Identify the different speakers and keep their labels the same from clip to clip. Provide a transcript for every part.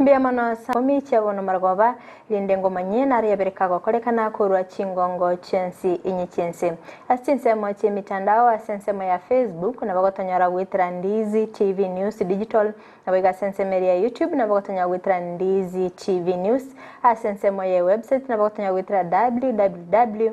Speaker 1: Mbuya mono saa ikomi chia bono marogoba, rinde ngomanyie naro yabere kagokorekana korwa chingongo chi'ensi inye chi'ense. Ase chinsemo chi'emitandao ase ensemo ya Facebook nabo gotonyora goetera Ndizi TV News Digital, naboigo ase ensemo eria ya YouTube nabo gotonyora goetera Ndizi TV News, ase ensemo ye website nabo gotonyora goetera www.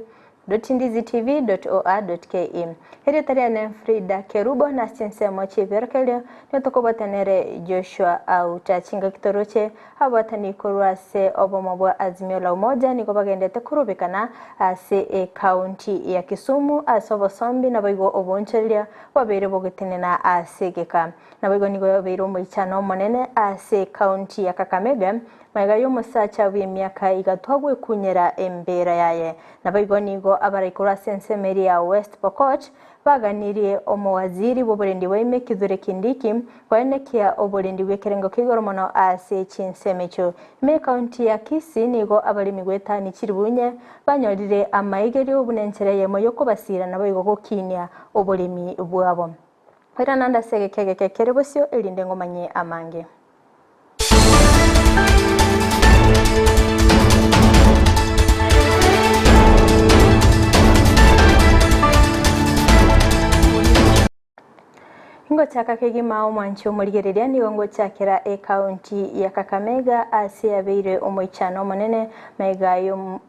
Speaker 1: Ndizitv.or.ke. Erieta riane Frida Kerubo na ase chinsemo chi'ebiorokererio nigo tokobwatana nere Joshua Auta. Chingaki toroche ababwatani korwa ase obomo bwa Azimio la Umoja nigo bagendete korobekana ase ecounty ya Kisumu ase obosombi naboigo oboonchoreria bwabeire bogotenena ase egeka. Naboigo nigo yabeire omoichano omonene ase ecounty ya Kakamega Magega y'omosacha bw'emiaka igatwa gwekunyera embeera yaye. Naboigo nigo abaraikorwa ase ensemo eria ya West Pokot baganirie omowaziri bw'oborendi bwa ime Kithure Kindiki koenekia oborendi bw'ekerengo kia igoro mono ase chinsemo echio. Ime ekaunti ya Kisii nigo abaremi goetania chiribu inye banyorire amaigerio buna enchera eyemo y'okobasira naboigo gokinia oboremi bwabo. Oirana ande ase egeka egeke kere bosio erinde ngomanye amange. Ingochaka kegima omwanchi omorigereria nigo ngochakera ecounty ya Kakamega ase yabeire omoichano omonene maiga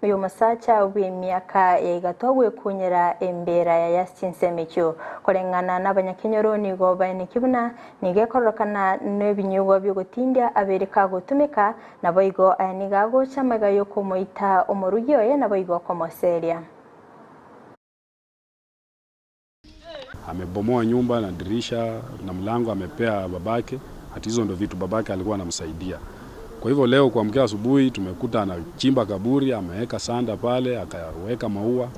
Speaker 1: y'omosacha bw'emiaka ya igatwa gwekunyera embera yaye ase chinsemo echio. Koreng'ana n'abanyakenyoro nigo baenekia buna Nigo ekororokana nebinyugwa bi'ogotindia abeire kagotumeka, naboigo aya nigo agocha amaiga y'okomoita omorugi oye naboigo komoseria.
Speaker 2: Amebomoa nyumba na dirisha na mlango amepea babake, ati hizo ndo vitu babake alikuwa anamsaidia. Kwa hivyo leo kuamkia asubuhi tumekuta anachimba kaburi, ameweka sanda pale, akaweka maua,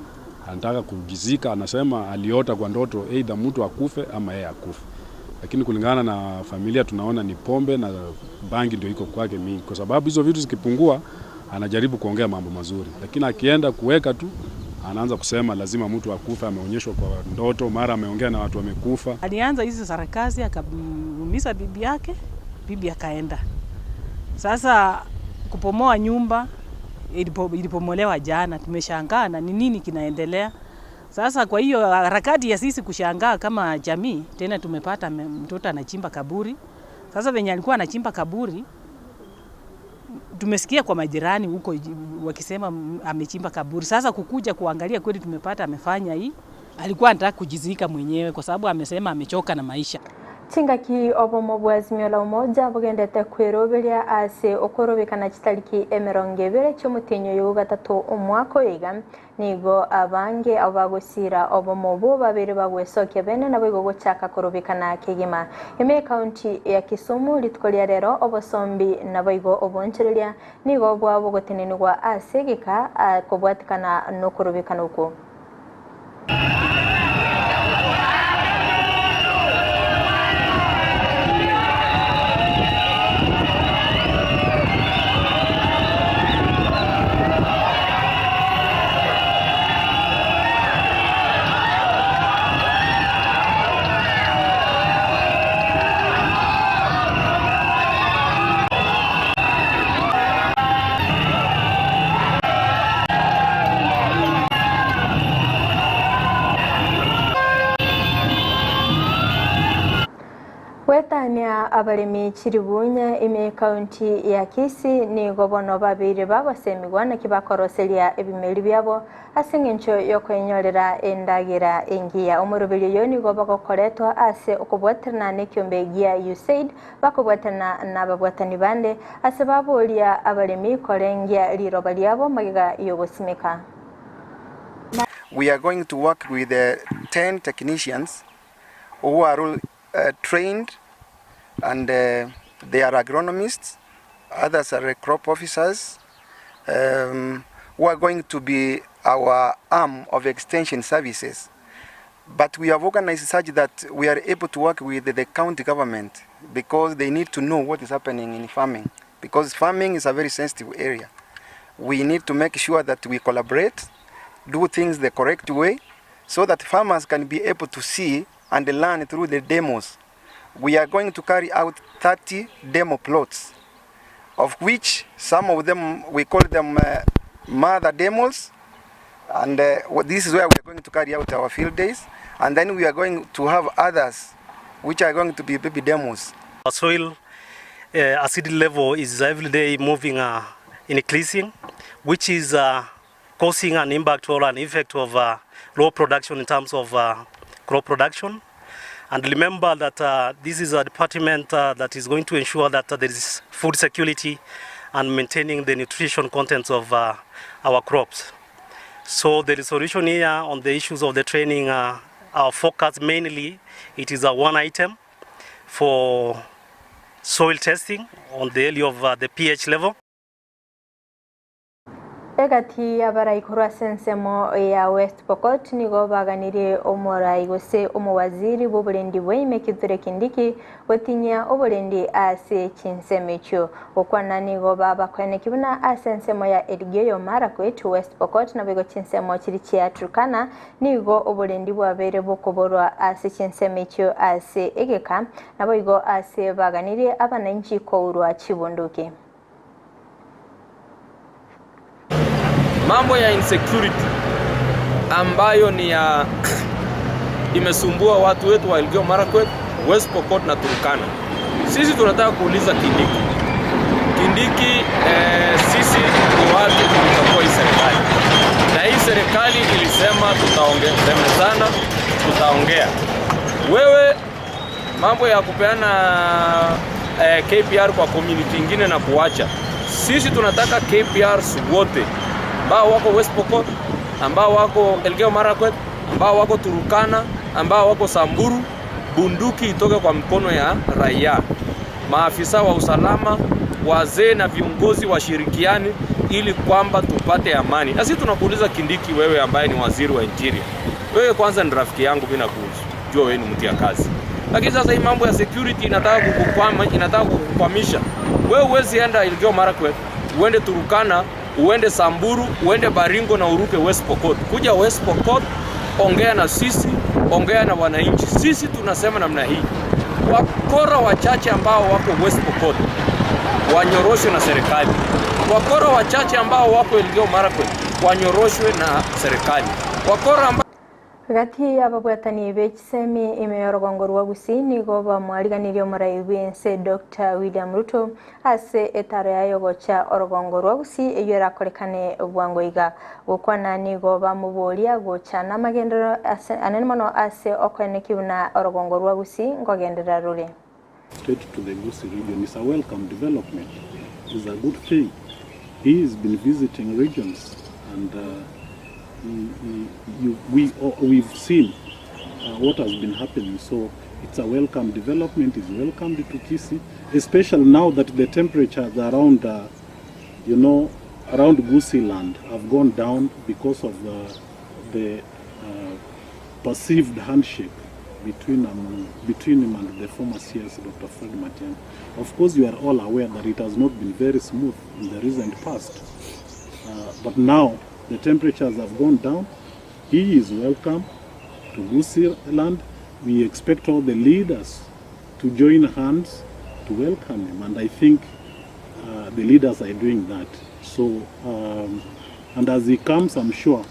Speaker 2: anataka kujizika, anasema aliota kwa ndoto either mtu akufe ama yeye akufe. Lakini kulingana na familia tunaona ni pombe na bangi ndio iko kwake mingi, kwa sababu hizo vitu zikipungua anajaribu kuongea mambo mazuri, lakini akienda kuweka tu anaanza kusema lazima mtu akufe, ameonyeshwa kwa ndoto, mara ameongea na watu wamekufa.
Speaker 3: Alianza hizi sarakasi akamuumiza bibi yake, bibi akaenda. Sasa kupomoa nyumba ilipo, ilipomolewa jana, tumeshangaa na ni nini kinaendelea. Sasa kwa hiyo harakati ya sisi kushangaa kama jamii, tena tumepata mtoto anachimba kaburi. Sasa venye alikuwa anachimba kaburi, tumesikia kwa majirani huko wakisema amechimba kaburi. Sasa kukuja kuangalia kweli tumepata amefanya hii. Alikuwa anataka kujizika mwenyewe kwa sababu amesema amechoka na maisha.
Speaker 1: Chingaki obomo bwa Azimio la Umoja bogendete kweroberia ase okorobekana chitariki 20 chi'omotienyi oyo ogatato omwaka oyo iga, nigo abange abo bagosira obomo obwo babeire bagwesokia bene naboigo gochaka korobekana kegima. Ime ekaunti ya Kisumu rituko ria rero obosombi naboigo obonchoreria nigo bwabogotenenigwa ase egeka kobwatikana nokorobekana okwo. Goetania abaremi chiribunya ime ekaunti ya Kisii nigo bono babeire bagosemigwa naki bakoroseria ebimeri biabo Ase engencho y'okoenyorera endagera engiya, omoroberi oyo nigo bagokoretwa ase okobwaterana nekiombe gia USAID bakobwaterana nababwatani bande, ase baboria abaremi korengia riroba riabo magega y'ogosimeka.
Speaker 4: We are going to work with 10 technicians who are trained and they are agronomists, others are crop officers who are going to be our arm of extension services. But we have organized such that we are able to work with the county government because they need to know what is happening in farming because farming is a very sensitive area. We need to make sure that we collaborate, do things the correct way so that farmers can be able to see and learn through the demos. We are going to carry out 30 demo plots. of which some of them we call them mother demos and this is where we are going to carry out our field days and then we are going to have others which are going to be baby demos.
Speaker 5: Our soil acidity level is every day moving increasing, which is causing an impact or an effect of low production in terms of crop production. And remember that this is a department that is going to ensure that there is food security and maintaining the nutrition contents of our crops. So the resolution here on the issues of the training, our focus mainly, it is a one item for soil testing on the area of the pH level.
Speaker 1: Egati y'abarai korwa ase ensemo ya West Pokot nigo baganirie omorai gose omowaziri bw'oborendi bwa ime Kithure Kindiki gotinyia oborendi ase chinsemo echio. Gokwana nigo babakoeneki buna ase ensemo ya Elgeyo Marakwet, West Pokot naboigo chinsemo chiri chia Turkana nigo oborendi bwabeire bokoborwa ase chinsemo echio ase egeka naboigo ase baganirie abananchi kourwa chibunduki.
Speaker 6: Mambo ya insecurity ambayo ni ya imesumbua watu wetu wa Elgeyo Marakwet, West Pokot na Turkana. Sisi tunataka kuuliza Kindiki. Kindiki, sisi ni watu tulichagua hii serikali, na hii serikali ilisema tutaongesemezana, tutaongea. Wewe mambo ya kupeana KPR kwa community ingine na kuacha, sisi tunataka KPRs wote ambao wako West Pokot, ambao wako Elgeyo Marakwet, ambao wako Turkana, ambao wako Samburu, bunduki itoke kwa mkono ya raia. Maafisa wa usalama, wazee na viongozi washirikiane ili kwamba tupate amani. Na sisi tunakuuliza Kindiki, wewe ambaye ni waziri wa interior, wewe kwanza ni rafiki yangu, mimi nakujua wewe ni mtu ya kazi, lakini sasa hii mambo ya security inataka kukukwama, inataka kukukwamisha wewe. Huwezi enda Elgeyo Marakwet, uende Turkana, uende Samburu, uende Baringo na uruke West Pokot. Kuja West Pokot, ongea na sisi, ongea na wananchi. Sisi tunasema namna hii, wakora wachache ambao wako West Pokot wanyoroshwe na serikali, wakora wachache ambao wako Elgeyo Marakwet wanyoroshwe na serikali, wakora ambao
Speaker 1: Gati y'ababwatani b'ekisemi ime y'orugongo rwa Gusii nigo bamwariganirie omorai bw'ense Dr. William Ruto ase etaro yaye gocha orugongo rwa Gusii eywo erakorekane bwango iga. Gokwana nigo bamoboria gocha n'amagendero anene mono ase okoeneki buna orugongo rwa Gusii nkogenderera rore.
Speaker 7: Straight to the Gusii region is a welcome development. It's a good thing. He has been visiting regions and we've seen what has been happening. So it's a welcome development. It's welcomed to Kisii, especially now that the temperatures around, around Gusii land have gone down because of the perceived handshake between him and the former CS, Dr. Fred Matiang'i. Of course, you are all aware that it has not been very smooth in the recent past. But now the temperatures have gone down. He is welcome to Gusii land. We expect all the leaders to join hands to welcome him, and I think the leaders are doing that. So, and as he comes, I'm sure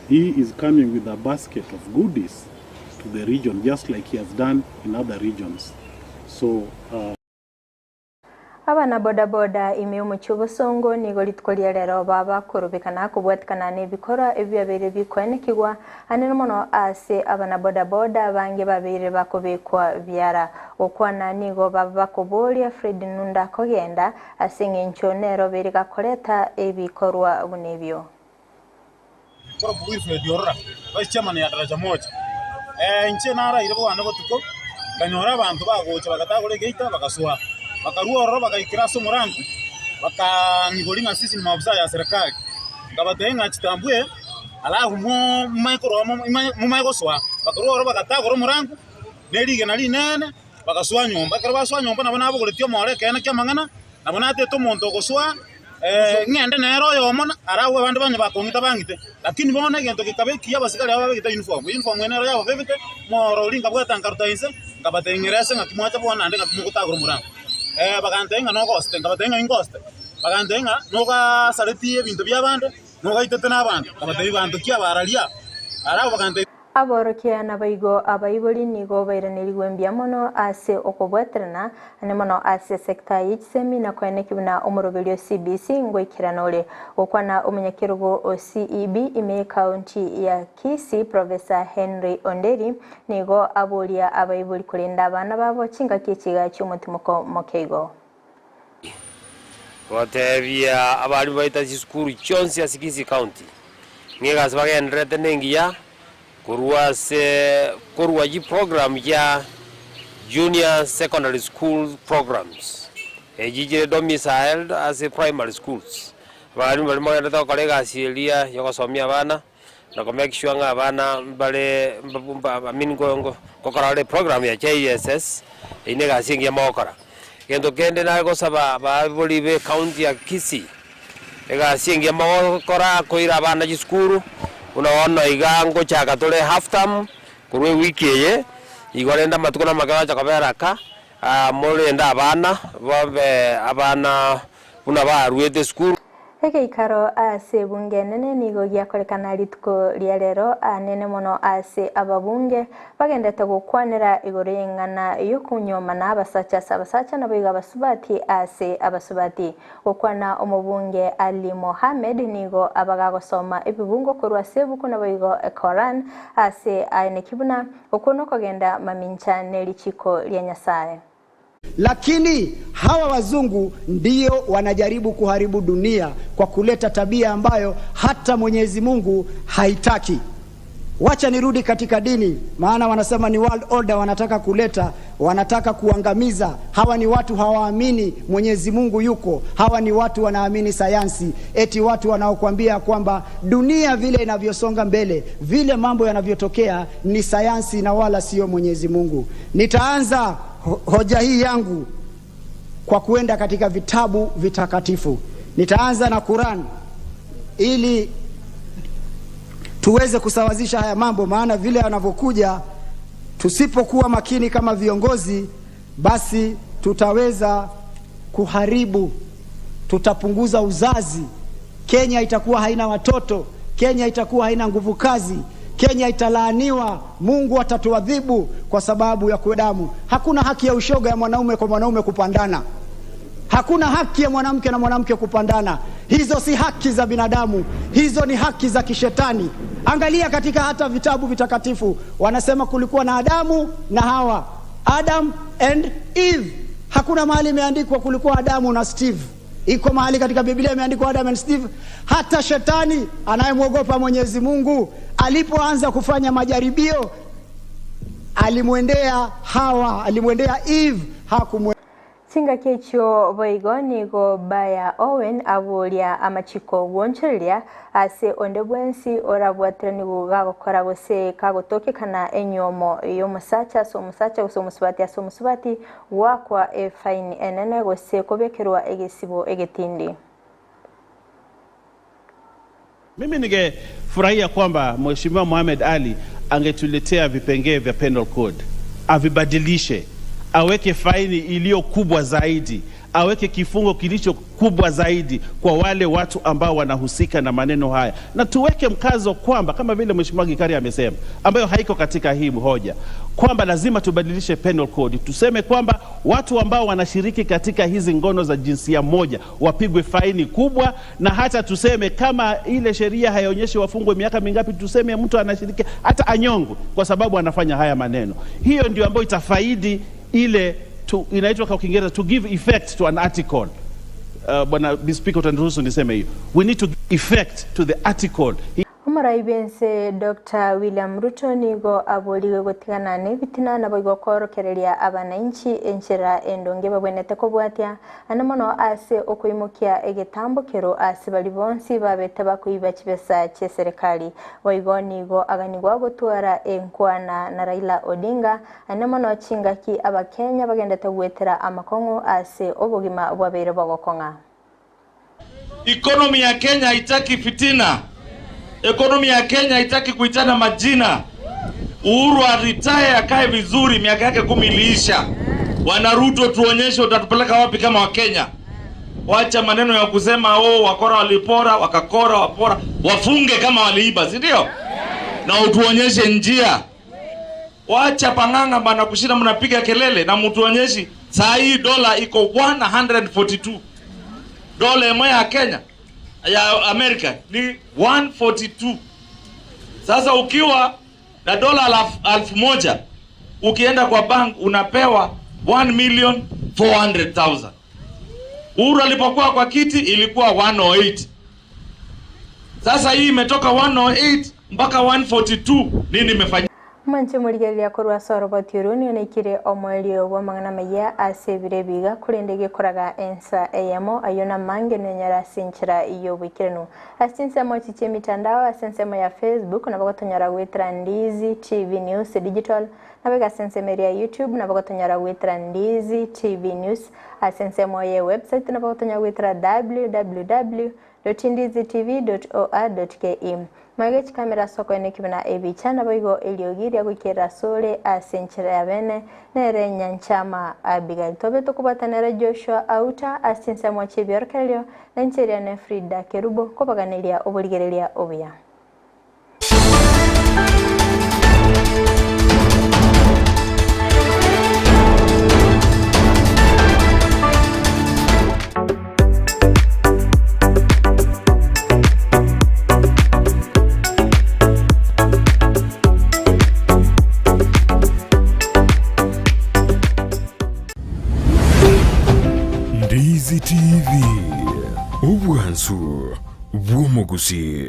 Speaker 7: he is coming with a basket of goodies to the region, just like he has done in other regions. So,
Speaker 1: Abana bodaboda ime omochie obosongo nigo rituko ria rero babakorobekana kobwatikana na ebikora ebiabeire bikoenekigwa anene mono ase abana bodaboda bange babeire bakobekwa biara. Gokwana nigo baba bakoboria Fred Nunda kogenda ase eng'encho nero beire gakoreta ebikorwa buna ebio.
Speaker 8: Wilfred Orora, Vice Chairman ya daraja moja. Inche naraire bwane botuko, nkanyora abanto bagocha bagatagora egeita bagasoa. Bakarua ororo bagaikera ase omorango, bakang'igori ng'a sisi ni maafisa ya serikali. Nkabatebia ng'a chitambue, alafu momanye korwa momanye gosoa. Bakarua ororo bagatagora omorango, na erigena rinene, bagasoa nyomba. Ekero basoa nyomba nabo nabogoretie omoro ekeene kia amang'ana, nabo natete omonto ogosoa, ng'ende nere oyomo alafu abande banye bakong'ita bang'ite. Lakini bono egento gekaba ekiya abasigari aba babegete uniform. Uniform eye nero yababebete, omoro oria nkabwata nkaruta inse, nkabatebia ng'erese ng'aki mwacha bono naende ng'aki mogotagora omorango. Bagantebia ng'a nogoste, nkabatebia ng'a ingoste. Bagantebia ng'a nogasaretie ebinto bi'abande, nogaitete nabanto. Nkabatebia, Banto ki abararia? Barabwo bagantebia.
Speaker 1: Aborokia naboigo abaibori nigo bairanerigwe mbuya mono ase okobwaterana, ane mono ase esecta ye chisemi na koeneki buna omoroberio CBC ngoikerana ore. Gokwana omonyakerogo o CEB ime y'ecounty ya Kisii Professor Henry Onderi nigo aboria abaibori korenda abana babo chingaki echiga chi'omotimoko mokeigo.
Speaker 6: Goteebia abarimu baito chisukuru chionsi ase Kisii County, ng'a egasi bagendererete nengiya korwa ase korwa chiprogram chia Junior Secondary School programs, echi chire domiciled ase primary schools. Abarimu baria mogendererete gokora egasi eria ya ogosomia abana, na ko make sure ng'a abana mbare I mean ngokora bare eprogram ya JSS, eyio na egasi engiya mogokora. Egento kende nare gosaba abaibori ba ecounty ya Kisii, egasi engiya mogokora koira abana chisukuru, buna bono iga ngochaka tore half term, korwa ewiki eye, igo rende amatuko na amake bagocha kobera aka, morende abana, babe abana buna baruete esukuru.
Speaker 1: Egeikaro ase ebunge enene nigo giakorekana rituko ria rero anene mono ase ababunge bagendete gokwanera igoro y'eng'ana y'okonyuomana abasacha ase abasacha naboigo abasubati ase abasubati. Gokwana omobunge Ali Mohammed nigo abagagosoma ebibungo korwa ase ebuku naboigo Koran ase aeneki buna okwo nokogenda mamincha nerichiko ria Nyasae.
Speaker 9: Lakini hawa wazungu ndio wanajaribu kuharibu dunia kwa kuleta tabia ambayo hata Mwenyezi Mungu haitaki. Wacha nirudi katika dini, maana wanasema ni world order wanataka kuleta, wanataka kuangamiza. Hawa ni watu hawaamini Mwenyezi Mungu yuko. Hawa ni watu wanaamini sayansi, eti watu wanaokuambia kwamba dunia vile inavyosonga mbele, vile mambo yanavyotokea ni sayansi na wala sio Mwenyezi Mungu. Nitaanza hoja hii yangu kwa kuenda katika vitabu vitakatifu. Nitaanza na Quran ili tuweze kusawazisha haya mambo, maana vile yanavyokuja, tusipokuwa makini kama viongozi, basi tutaweza kuharibu, tutapunguza uzazi. Kenya itakuwa haina watoto, Kenya itakuwa haina nguvu kazi, Kenya italaaniwa, Mungu atatuadhibu kwa sababu ya kudamu. Hakuna haki ya ushoga ya mwanaume kwa mwanaume kupandana. Hakuna haki ya mwanamke na mwanamke kupandana. Hizo si haki za binadamu, hizo ni haki za kishetani. Angalia katika hata vitabu vitakatifu, wanasema kulikuwa na Adamu na Hawa, Adam and Eve. Hakuna mahali imeandikwa kulikuwa Adamu na Steve. Iko mahali katika Biblia imeandikwa Adam and Steve? Hata shetani anayemwogopa Mwenyezi Mungu alipoanza kufanya majaribio alimwendea Hawa, alimwendea Eve, hakumwe
Speaker 1: Chingaki echio boigo nigo Baya Owen aboria amachiko gwonchoreria ase onde bwensi orabwateraniwe gagokora gose kagotokekana enyomo y'omosacha ase omosacha gose omosubati ase omosubati goakwa efaini enene gose kobekerwa egesibo egetindi.
Speaker 10: Mimi ningefurahia kwamba Mheshimiwa Mohamed Ali angetuletea vipengee vya Penal Code, avibadilishe, aweke faini iliyo kubwa zaidi, aweke kifungo kilicho kubwa zaidi kwa wale watu ambao wanahusika na maneno haya, na tuweke mkazo kwamba kama vile Mheshimiwa Gikari amesema, ambayo haiko katika hii hoja, kwamba lazima tubadilishe Penal Code, tuseme kwamba watu ambao wanashiriki katika hizi ngono za jinsia moja wapigwe faini kubwa, na hata tuseme kama ile sheria haionyeshi wafungwe miaka mingapi, tuseme mtu anashiriki hata anyongwe kwa sababu anafanya haya maneno. Hiyo ndio ambayo itafaidi ile tu, inaitwa kwa Kiingereza to give effect to an article. Bwana Spika, utaniruhusu niseme hiyo, we need to give effect to the article.
Speaker 1: Omorai bw'ense Doctor William Ruto nigo aborigwe gotigana nebitina naboigo koorokereria abanainchi enchera endonge babwenerete kobwatia ande mono ase okoimokia egetambokero ase baria bonsi babete bakoiba chibesa chi'eserekari. Boigo nigo aganigwa gotwara enkwana na Raila Odinga ande mono chingaki abakenya bagendete goetera amakong'u ase obogima bwabeire bogokong'a.
Speaker 11: Economy ya Kenya haitaki fitina. Economy ya Kenya haitaki kuitana majina. Uhuru aretire akae vizuri, miaka yake kumi iliisha. Bwana Ruto, tuonyeshe utatupeleka wapi kama Wakenya. Wacha maneno ya kusema oh, wakora walipora, wakakora, wapora, wafunge kama waliiba, si ndio? Na utuonyeshe njia. Wacha pang'ang'a bana kushinda mnapiga kelele na mtuonyeshi. Saa hii dola iko 142. Dola moja ya Kenya ya Amerika ni 142. Sasa ukiwa na dola 1000 ukienda kwa bank unapewa 1,400,000. Uhuru alipokuwa kwa kiti ilikuwa 108. Sasa hii imetoka 108 mpaka 142. Nini imefanyika?
Speaker 1: Mwanche morigereria korwa soroboti oru nioneikire omwerio bwa amang'ana maya ase ebiro ebiga korende gekoraga ensa eyemo aywo na amange nonyora ase enchera y'oboikeranu. Ase ensemo echi chia emitandao ase ensemo ya Facebook nabo gotonyora goetera Ndizi TV News Digital nabo iga ase ensemo eria ya YouTube nabo gotonyora goetera Ndizi TV News ase ensemo ye website nabo gotonyora goetera www www.ndizitv.or.ke. Magega chikamera ase okoeneki buna ebicha, naboigo eriogi riagoikerera asore ase enchera ya bene, nere Nyanchama Abigail. Tobe tokobwatana nere Joshua Auta ase chinsemo chi'ebiorokererio, na inche eriane Frida Kerubo, nkobaganeria oborigereria obuya.
Speaker 12: Ndizi TV, obwansu bw'omogusii.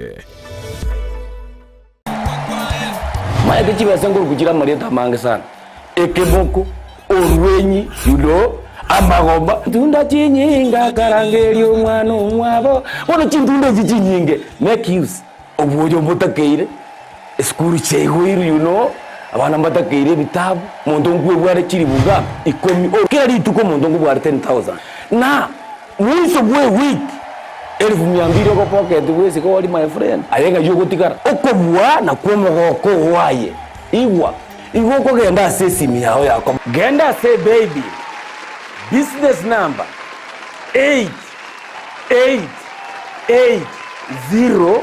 Speaker 13: Maete chibesa nkoruku chire amarieta amange sana, ekeboko, orwenyi, you know, amagomba. Ntunda chinyinge akarangeria omwana omwabo, bono chintunda echi chinyinge make use obwoyo mbotakeire, esukuru chiaigoirwe you know, abana mbatakeire ebitabu, omonto nkwebware chiribuga ikomi, kera rituko omonto nkobware 10,000 na Mwiso bw'ewiki elifu mia mbili ogopocket bwesike ori my friend, aye ng'ai ogotigara? Okobua nakwo omogoko oo aye. Igwa, igo okogenda ase esimi yao ya kom. Genda ase ebaybill, business number 8880.